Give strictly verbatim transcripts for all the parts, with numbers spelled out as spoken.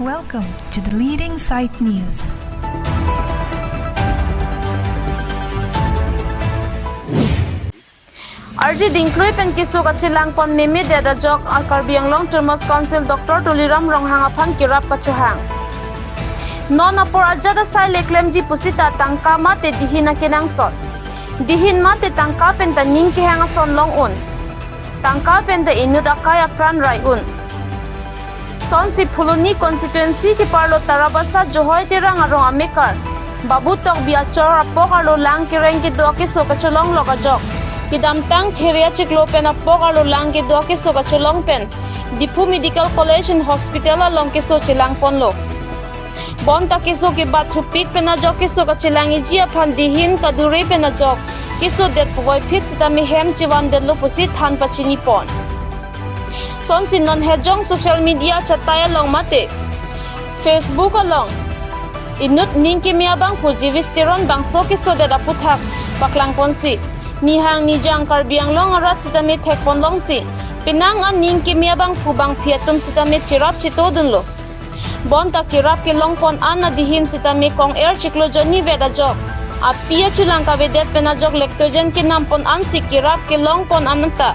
Welcome to the leading site news. Arje dingklui pen keso kachelang pon memedet ajok Karbi Anglong Autonomous Council Doctor Tuliram Ronghang aphan kerap kachohang. Non apor ajat asai le klemji pusita tangka mate dihin akenangsot. Dihin mate tangka pen ta ning kehang ason long un. Tangka pen ta inut akai apran rai un. Sonsi Phuloni constituency keparlo Tarabasa Johoi Terang arong amekar Babu Tokbi achor apok arlo lang kereng kedo akeso kacholonglok ajok kedamtang Theria chiklo pen apok arlo lang kedo akeso kacholong pen Diphu Medical College and Hospital along keso chelang ponlo. Bonta keso kebat thupik pen ajok keso kachelangji aphan dihin kadure pen ajok keso det puvoiphit sitame hem chevandetlo pusi than pachini pon. Sonsi non hejong social media chatai along mate Facebook along inut ning keme abangphu Jewish Teron bangso kesodet aputhak paklang ponsi, nihang nijang Karbi Anglong arat sitame thek pon longsi, penang an ning keme abangphu bangphi atum sitame cherap chetodunlo. Bonta kerap kelong pon an adihin sitame kong er chiklo jonni vet ajok api achulang kavedet pen ajok lactogen kenam pon ansi kerap kelong pon anta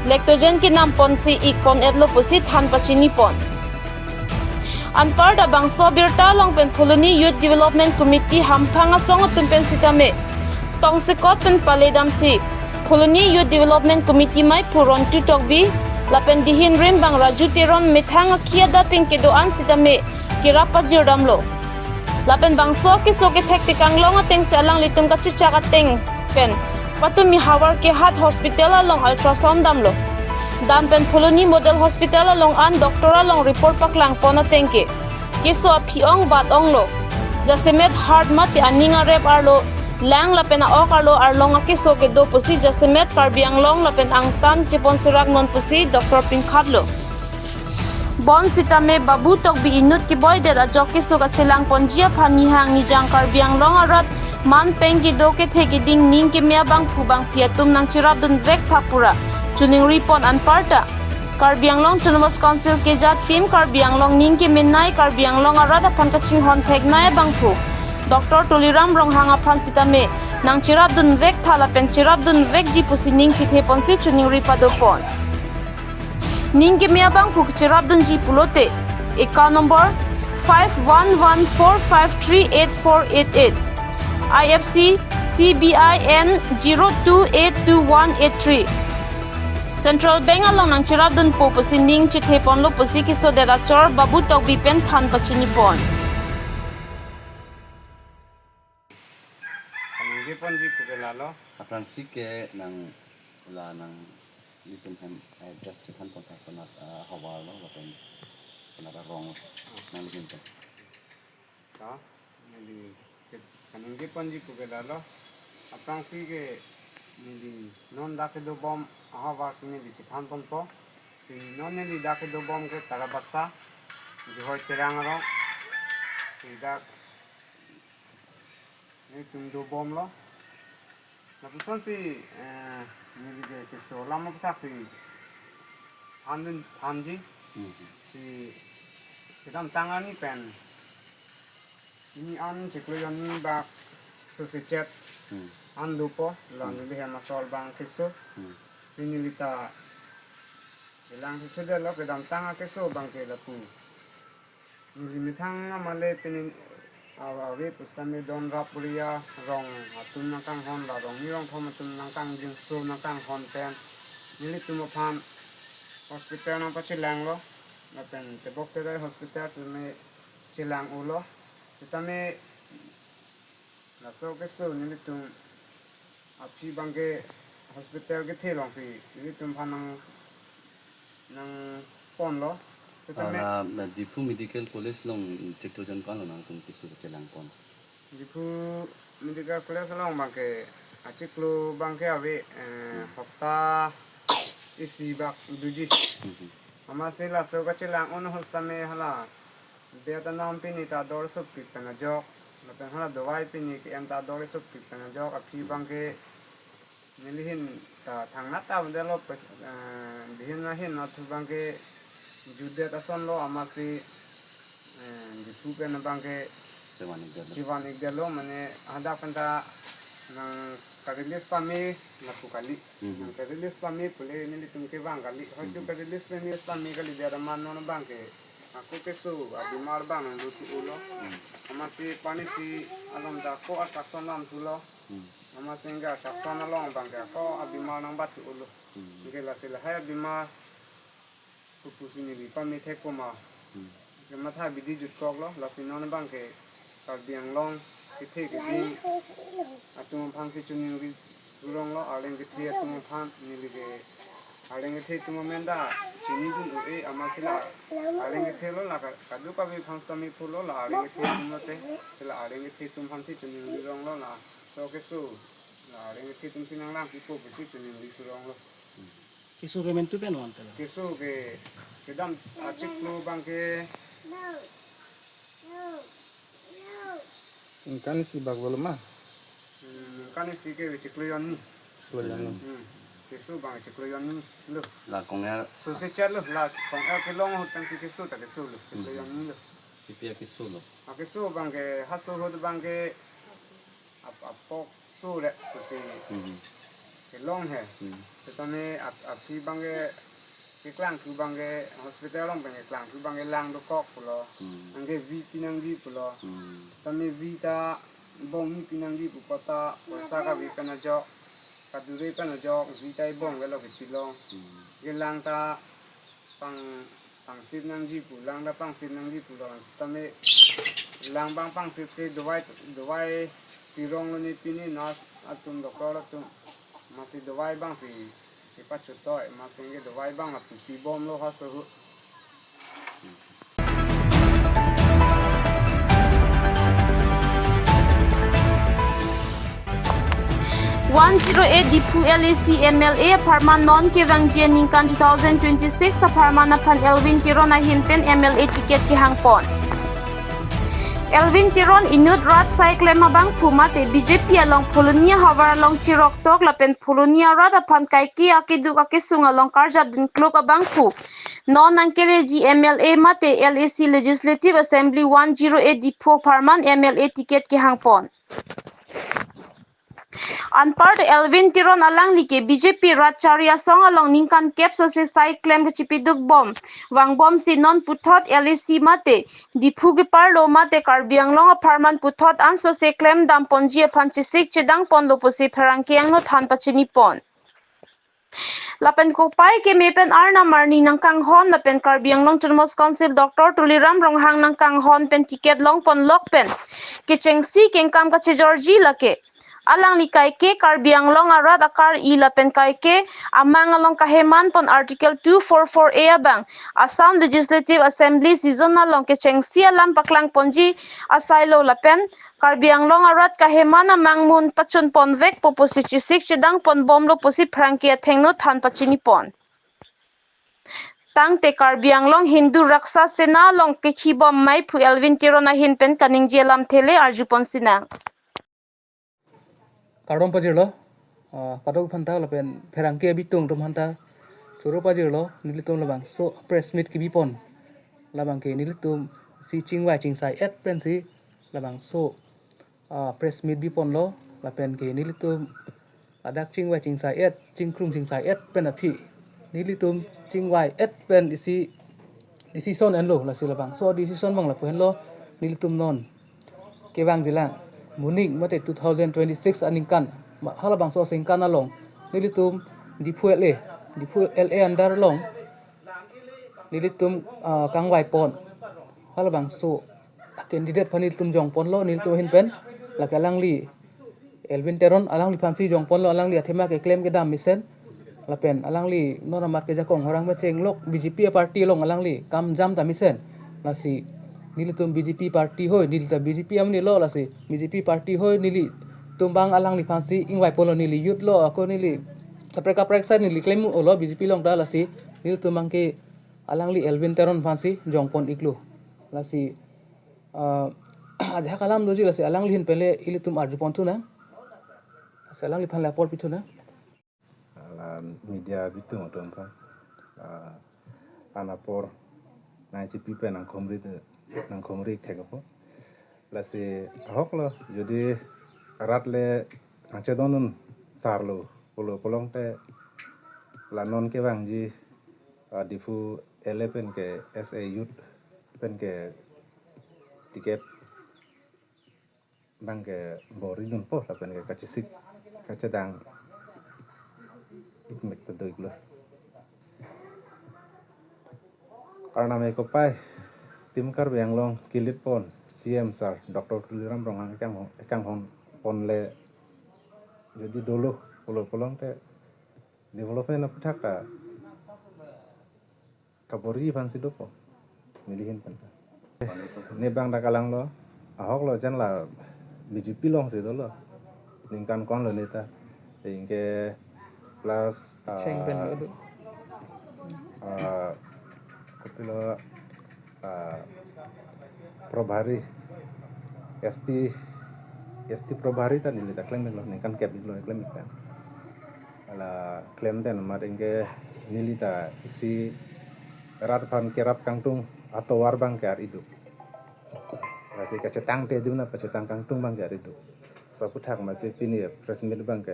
lactogen kenam ponsi ik pon etlo pusi than pachini pon. Anparta bangso abirta along pen Phuloni Youth Development Committee hamphang asong atum pen sitame tongsekot pen paledamsi Phuloni Youth Development Committee maiphu Rontu Tokbi lapen dihin rimbang Raju Teron methang akhi adat pen kedo-an sitame kerap pajirdamlo. Lapen bangso keso kethek tekang long atengsi alanglitum kachechak ateng pen patumi havar kehat hospital along ultrasound damlo. Dam pen Phuloni Model Hospital along an doctor along report paklang pon atengke keso aphi ong bat onglo. Jasemet heart mate aning arep arlo lang lapen a-ok arlo arlong akeso kedo pusi jasemet Karbi Anglong lapen angtan chepon serak non pusi doctor pingkhatlo. Bonsitame Babu Tokbi inut keboidet ajok keso kachelang ponji aphan nihang nijang Karbi Anglong arat man peng kedo kethe keding ning keme abangphu bangphi atum nangcherapdun vek tha pura choningri pon anparta Karbi Anglong Autonomous Council keja Team Karbi Anglong ning kemenei Karbi Anglong arat aphan kachinghon theknei abangphu Doctor Tuliram Ronghang aphan sitame nangcherapdun vek tha lapen cherapdun vekji pusi ning chethe ponsi choningri pado pon. Ning keme abangphu cherapdunji pulote account number five one one four five three eight four eight eight, I F C C B I N zero two eight two one eight three. Central Bank along nangcherapdunpo pusi ning chethe ponlo pusi kesodet achor Babu Tokbi pen than pachini pon. Kaningje ponji puke lalo. Aphrangsi ke nang la nanglitum hem address chethan pon thak konat, ah, havar lo lapen konat arong lo. Nanglitum pen. Ta, neli ke-, kaningje ponji puke lalo. Aphrangsi ke neli non dak kedobom ahavar si neli chethan ponpo. Si non neli dak kedobom ke Tarabasa, Johoi Terang arong. Si dak nelitum dobomlo. Lapuson si, eh, neli ke keso alam aphuthak si thandun thanji. Hmm. Si kedamtang arni pen hini an chiklo jonni bak sosichet. Hmm. An dopo, la Hmm. neli hem asor abang keso. Hmm. Si neli ta kelang sosichet lo kedamtang akeso abangke lapu. Neli methang amale pini awa ave pusitame don rap area rong atum nangkanghon la rong ni rong thom atum nangkangjinso nangkanghon pen nelitum aphan hospital nangpachelanglo lapen Tebok Terai hospital tame chelang-olo. Sitame laso keso nelitum aphi abangke hospital kethe alongsi nelitum aphan nang, nangponlo. Sitame ala, na Diphu Medical College along chiklo jon ko-an lo nangtum keso chelang pon? Diphu Medical College along abangke achiklo abangke ave, eh, Hmm. hopta isi bak doji. Hmm. Amatsi laso kachelang-un ahut sitame hala bed anam pini ta dor sopik pen ajok. Lapen hala dawai pini ke-en ta dor sopik pen ajok. Aphi abangke neli ahin ta thangnat ta avelo pes-, eh, dihin ahin athu abangke jutdet ason lo amatsi Eh, Diphu pen abang ke chevan-ikdetlo. Chevan-ikdetlo, mane hadak pen ta nangka-release pame lapu kali. Mhm. Nangka-release pame pule nelitum kevang kali. Hoitu Mhm. ka-release pen release pame kalidet amat non abang ke ako keso abimar abang nangdothu-olo. Mhm. Amatsi pani si alom ta ako attraction lamthulo. Hmm. Amatsi anke attraction along abang ke ako abimar nangbathu-olo. Hmm. Anke lasi lahai abimar kopusi neli pamethekpo ma. Hmm. Kematha abidi jutkoklo, lasi non abang ke Karbi Anglong kethe keding atum aphansi choningri ronglo, arleng kethe atum aphan neli ke arleng kethe atum amen ta chinidun un-e, amatsi la arleng kethelo, la ka-, kadokave aphan sitame pulo, la arleng kethe atum lote, la arleng kethe atum aphansi choningri ronglo, laso keso, la arleng kethe atumsi nanglangpipo pusi choningri ronglo. Keso ke mentu pen wan tela. Keso ke kedam achiklo abang ke ningkan isi bak bolo ma? Hmm, ningkan isi ke chiklo hini. Chiklo hini. Hmm. Keso abang chiklo hini lo. La kong-er. So se chat lo, la kong-er kelong ahut pensi keso ta keso lo. Chiklo hini lo. Kopi akeso lo? Akeso abang ke, haso ahut abang ke ap-, apok so le pusi Hmm. kelong he. Hmm. Setame ap-, aphi abang ke keklangthu abang ke hospital along pen keklangthu abang ke lang dokok pulo. Hmm. Anke vi pinangji pulo. Hmm. Setame vi ta bong ni pinangji pu kota, poisa kave pen ajok, kadure pen ajok, vi ta ibong ke lo kepilo. Hmm. Ke lang ta pang, pangsip nangji pu, lang ta pangsip nangji pulo, setame lang abang pangsipsi dovai, dovai pironglo ne pini nurse atum, doctor atum. Amatsi dovai abangsi kepachotoi, amatsi anke dovai abang lapu pibomlo haso ahut. One zero eight Diphu L A C M L A apharman non kevangji aningkan two thousand twenty-six apharman aphan Elwin Teron ahin pen M L A ticket kehangpon. Elwin Teron inut rat sai klem abangphu mate B J P along Pholoni ahavar along chiroktok lapen Pholoni arat aphan kaike akeduk akesung along karjap dunklok abangphu non nangkeleji M L A mate L A C Legislative Assembly one zero eight Diphu apharman M L A ticket kehangpon. Anparta Elwin Teron alangli ke B J P rat chari asong along ningkan kep sose sai klem kachipiduk bom vangbomsi non puthot L A C mate Diphu keparlo mate Karbi Anglong apharman puthot ansose klem damponji aphan chesik chedangponlo pusi pherangke angno than pachinipon. Lapen kopai keme pen arnam arni nangkanghon lapen Karbi Anglong Autonomous Council Doctor Tuliram Ronghang nangkanghon pen ticket longponlok pen kechengsi kengkam kachejorji lake alangli kaike Karbi Anglong arat akar-i lapen kaike amang along kahemanpon Article two four four A abang Assam Legislative Assembly session along kechengsi alam paklangponji asailo lapen Karbi Anglong arat kaheman amang mun pachunponvekpo pusi chesik chedangponbomlo pusi pherangke athengno than pachinipon. Tangte Karbi Anglong Hindu Raksha Sena along kekhibom meiphu Elwin Teron ahin pen kaningje alamthe le arjuponsinang. Kardom pajirlo, ah, kadokave aphanta lapen pherangke abitung atum aphanta choro pajirlo, nelitum labangso press meet kebipon. Labang ke nelitumsi chingvai chingsai-et pensi labangso, ah, press meet biponlo, lapen ke nelitum ladak chingvai chingsai-et, chingkrung chingsai-et pen aphi nelitum chingvai-et pen isi decision enlo, lasi labangso decision abang lapu henlo, nelitum non kevangjilang moning mate two thousand twenty-six aningkan, ma-, halabangso aningkan along nelitum Diphu L A, Diphu L A under along nelitum, ah, kangvaipon. Halabangso candidate aphan nelitum jongponlo, nelitum ahin pen, lake alangli Elwin Teron alangliphansi jongponlo, alangli athema keklem kedam mesen. Lapen alangli non amat kejakong horang mechenglok B J P party along alangli kam jam ta mesen. Lasi nelitum B J P party hoi, neli ta B J P amonitlo, lasi B J P party hoi nelitum abang alangliphansi ingvaiponlo, neli youth lo, ako neli kaprek kaprek sai neli klem-olo B J P along ta, lasi nelitum abang ke alangli Elwin Teron aphansi jongpon-iklo. Lasi, ah, ajahak alam doji, lasi alangli ahin pen le ilitum arjuponthunang. Lasi alangliphan le apor pithunang. Hala media abitung atum aphan, ah, an apor nangchipi pen nangkhumri de, nangkhumri thek apot. Lasi ahok lo, jodi rat le nangchedon un sar lo pulo pulote, la non kevangji, ah, Diphu L A pen ke S A youth pen ke ticket abang ke bor-i dunpo lapen ke kachesik kachedang ik mek ta do-ik lo. Arnam ekopai, Team Karbi Anglong ke-lead pon C M sir Doctor Tuliram Ronghang ekanghon, ekanghon pon le jodi dolo pulo pulote, development aphuthak ta kabor-i aphansi dopo, nelihin pen ta. Ne bang ta kalang lo, ahok lo jen la B J P alongsi dolo. Ningkan ko-an lo ne ta. Anke plus, ah, Cheng pen lo do. Ah, kopilo, ah, Probhari, S T, S T Probhari ta neli ta klem lo, ningkan kep lo klem ta. Hala klem den amat anke neli ta isi rat aphan kerap kangtung atovar abang ke ar-i do. Lasi kachetang te dun na pachetang kangtung abang ke ar-i do. Laso aphuthak masi pini press meet abang ke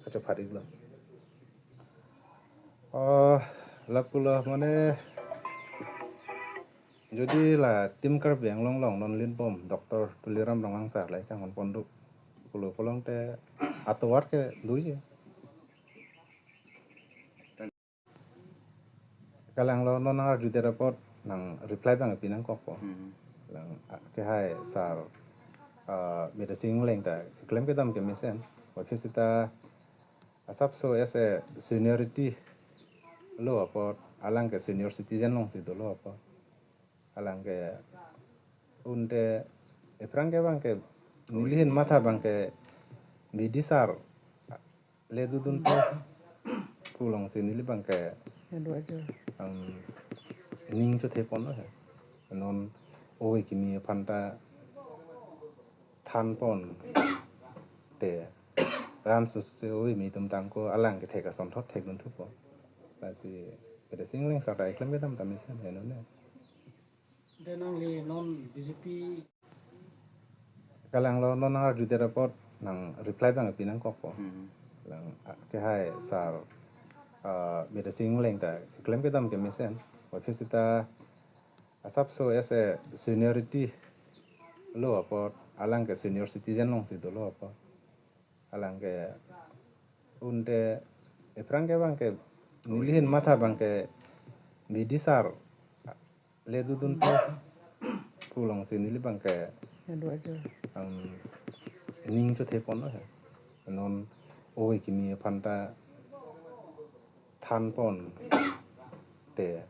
kachephat-ik lo. Oh, lapulo mane, jodi la Team Karbi Anglong along non lead bom Doctor Tuliram Ronghang sir le ekanghon pon do pulo pulote atovar ke do-i. Kalang lo, non nang arjudet apot nang reply abang pi nangkokpo. Hmm. Lang, ah, ke hai sir, ah, Bidya Sing Engleng ta klem kedam kemesen. Office ta asapso as a seniority lo apot, alang ke senior citizen alongsi dolo apot. Alang ke unte aphrang ke abang ke nelihin matha abang ke B D sir le dodunpo pu alongsi neli abang ke, Hello, ajo. um, ning chothe pon lo he. Non ove kimi aphan ta than pon te ran susi ove kimi atum tangko alang ke thek asonthot thek dunthupo. Lasi Bidya Sing Engleng sir ta eklem kedam ta mesen he non ne. Then nangli non B J P. Kalang lo, non nang arjudet apot nang reply abang pi nangkokpo. Hmm. Lang, ah, ke hai sir, ah, Bidya Sing Engleng ta klem kedam kemesen. Office ta asapso as a seniority lo apot, alang ke senior citizen alongsi dolo apot. Alang ke unte aphrang ke abang ke nelihin matha abang ke B D sir le dodunpo pu alongsi neli abang ke, Hello, ajo. um, ning chothe pon lo he. Non ove kimi aphan ta than pon te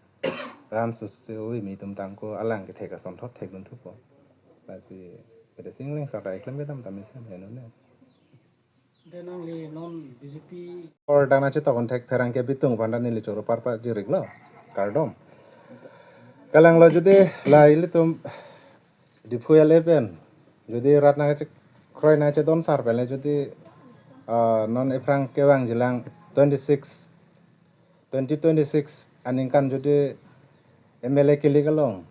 ran susi ove kimi atum tangko alang ke thek asonthot thek dunthupo. Lasi Bidya Sing Engleng sir ta eklem kedam ta mesen he non ne. Then nangli non B J P. Or dang nangchetok un thek pherangke bitung aphan ta neli choro parpa jirik lo. Kardom. Kalang lo, jodi la ilitum Diphu L A pen jodi rat nangchekroi nangchedon sar pen le jodi, ah, non aphrang kevangji lang twenty-six, twenty twenty-six aningkan jodi M L A kilik along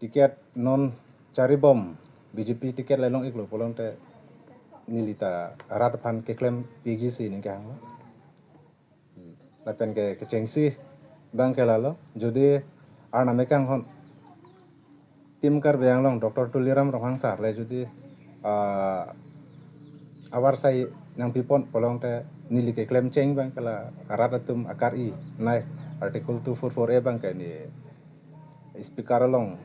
ticket non charibom, B J P ticket le long-ik lo pulote neli ta rat aphan keklem piji si ning kehang lo. Lapen ke kechengsi abang ke lalo, jodi Arnam ekanghon Team Karbi Anglong Doctor Tuliram Ronghang sir le jodi, ah, avarsai nangpi pon pulote neli keklem cheng abang ke la rat atum akar-i nei Article two four four A abang ke ne speaker along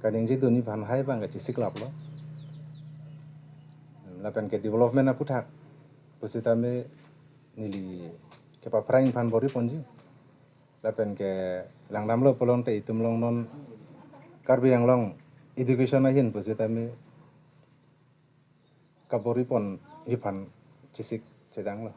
kaningje dunji aphan hai abang ke chesiklap lo. Lapen ke development aphuthak pusitame neli kepaphrang aphan bor-i ponji. Lapen ke langdamlo pulote itum along non Karbi Anglong education ahin pusitame kabor-i ponji aphan chesik chedang lo.